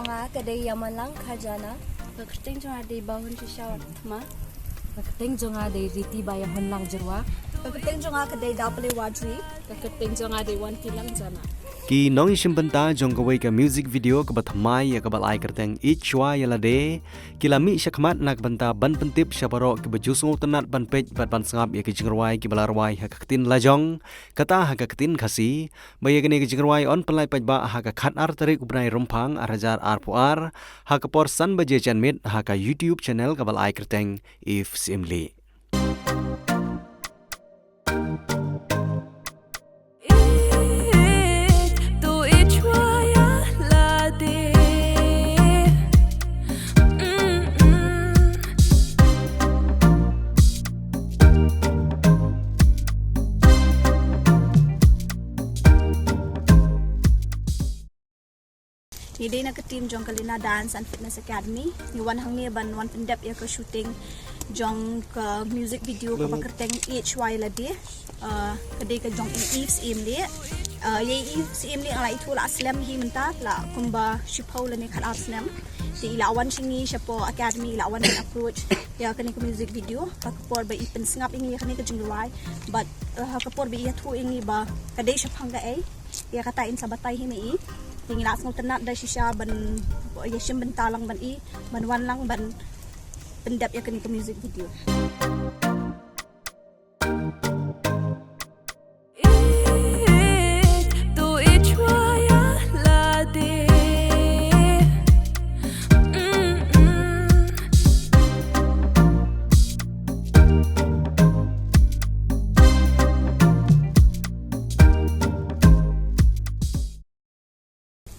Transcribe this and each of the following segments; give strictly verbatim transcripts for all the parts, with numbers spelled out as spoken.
Nga ka dei Ïamanlang Khajana. Ka kyrteng jong nga dei Bahun Shisha Thma. Ka kyrteng jong nga dei Riti Ba Ïahonlang Jyrwa. Ka kyrteng jong nga ka dei Dapale Wadri. Ka kyrteng jong nga dei Wantilang Jana. Ki nongïashim bynta jong kawei ka music video kaba thymmai ïa kaba la ai kyrteng Ïeit Shuwa Ïalade ki la mih shakhmat na ka bynta ban pyntip sha baroh kiba ju sngewtynnat ban peit bad ban sngap ïa ki jingrwai kiba la rwai ha ka ktien lajong, kata ha ka ktien Khasi, ba ïa kane ka jingrwai yn pynlait paidbah ha ka khatar tarik u bnai Rymphang ar hajar arphew ar, ha ka por san baje janmiet ha ka YouTube channel kaba la ai kyrteng Eve Syiemlieh. Ngi dei na ka team jong ka Lina Dance and Fitness Academy. Ngi wan hangne ban wan pyndep ïa ka shooting jong ka music video kaba kyrteng Ïeit Shuwa Ïalade. Uh, ka dei ka jong i Eve Syiemlieh. Uh, ïa i Eve Syiemlieh nga la ithuh la slem hi mynta la kumba shiphew lane khatar snem. Te i la wan sha ngi shapoh academy, i la wan ban approach ïa kane ka music video. Ha ka por ba i pynsngap ïa ngi ïa kane ka jingrwai. Bad, uh, ha ka por ba i ïathuh ïa ngi ba ka dei shaphang kaei, ïa kata in sa batai hi ma i. Te ngi la sngewtynnat da shisha ban ïashim bynta lang ban i, ban wan lang ban pyndep ïa kane ka music video.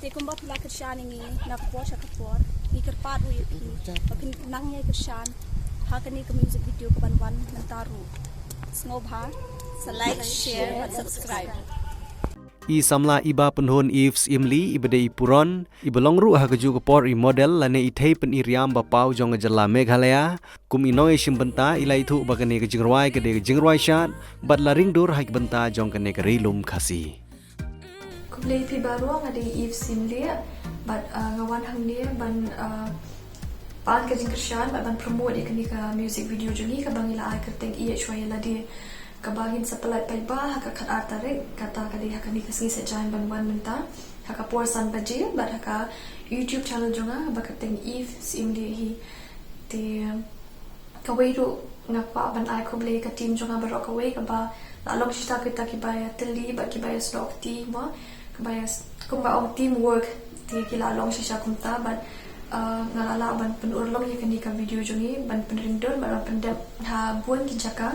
Te kumba phi la kyrshan ïa ngi na ka por sha ka por, ngi kyrpad ruh ïa phi ba phin nang ïai kyrshan ha kane ka music video kaban wan mynta ruh. Sngewbha sa like, share bad subscribe. I samla iba pynhun Eve Syiemlieh iba dei i puron, iba long ruh ha kajuh ka por i model lane i thei pyni riam ba paw jong ka jylla Meghalaya, kum i nongïashim bynta i la ithuh ba kane ka jingrwai ka dei ka jingrwai shad bad la ring dur ha ki bynta jong kane ka ri lum Khasi. Khublei phi baroh, nga dei Eve Syiemlieh bad, uh, nga wan hangne ban, uh, pan ka jingkyrshan bad ban promote ïa kane ka music video jong ngi kaba ngi la ai kyrteng Ïeit Shuwa Ïalade, kaba ngin sa pynlait paidbah ha ka khatar tarik, kata ka dei ha kane ka sngi Saitjaiñ ban wan mynta ha ka por san baje bad ha ka YouTube channel jong nga ba kyrteng Eve Syiemlieh hi. Te kawei ruh nga kwah ban ai khublei ka team jong nga baroh kawei kaba la long shisha kita kiba ïatylli bad kiba ïasnoh kti mo, kaba ïa s-, kumba ong team work, te ki la long shisha kumta bad, uh, nga la lah ban pynurlong ïa kane ka video jong ngi ban pynring dur bad ban pyndep ha bun ki jaka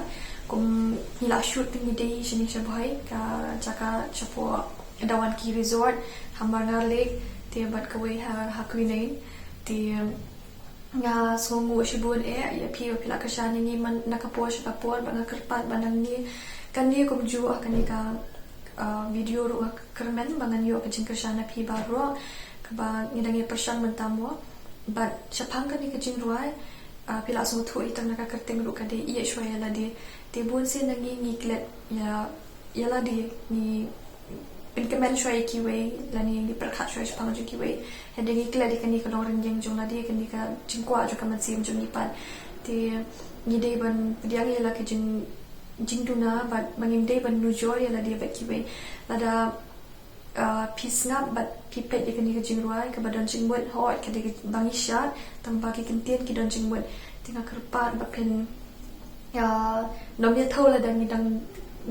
kum ngi la shoot te ngi dei shane sha Bhoi ka jaka shapoh Dawanki Resort, ha Marngar Lake, te bad kawei ha, ha Quinine, te Nga sngewnguh shibun eh ïa phi ba phi la kyrshan ïa ngi man na ka por sha ka por bad nga kyrpad ba nangne kane kumjuh ha kane ka, ah, video ruh nga kyrmen ba ngan ïoh ka jingkyrshan na phi baroh kaba ngi dang ïa pyrshang mynta mo. Bad shaphang kane ka jingrwai, ah, phi la sngewthuh ïa tang na ka kyrteng ruh ka dei Ïeit Shuwa Ïalade. Te bun sien na ngi ngi klet ïa ïalade, ngi pynkmen shuwa ïa kiwei lane ngi pyrkhat shuwa shaphang jong kiwei. Hynrei ngi klet ïa kane ka nongrynieng jong lade, kane ka jingkwah jong ka mynsiem jong ngi pat. Te ngi dei ban pdiang ïa la ka jing, jingduna bad ba ngim dei ban nujor ïalade bad kiwei. Lada, ah, phi sngap bad phi peit ïa kane ka jingrwai kaba don jingmut, hooid ka dei kaba ngi shad, tang ba ki kyntien ki don jingmut. Te nga kyrpad ba phin Ïa, nym ïa thew lada ngi dang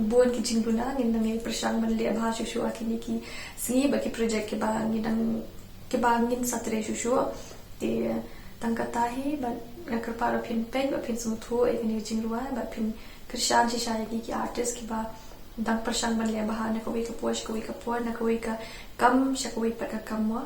bun ki jingduna, ngin dang ïa pyrshang ban leh bha shuh shuh ha kine ki sngi bad ki project kiba ngi dang, kiba ngin sa trei shuh shuh. Te tang kata hi, bad nga kyrpad ba phin peit, ba phin sngewthuh ïa kine ki jingrwai, ba phin kyrshan shisha ïa ki, ki artist kiba dang pyrshang ban leh bha na kawei ka por sha kawei ka por, na kawei ka kam sha kawei pat ka kam mo.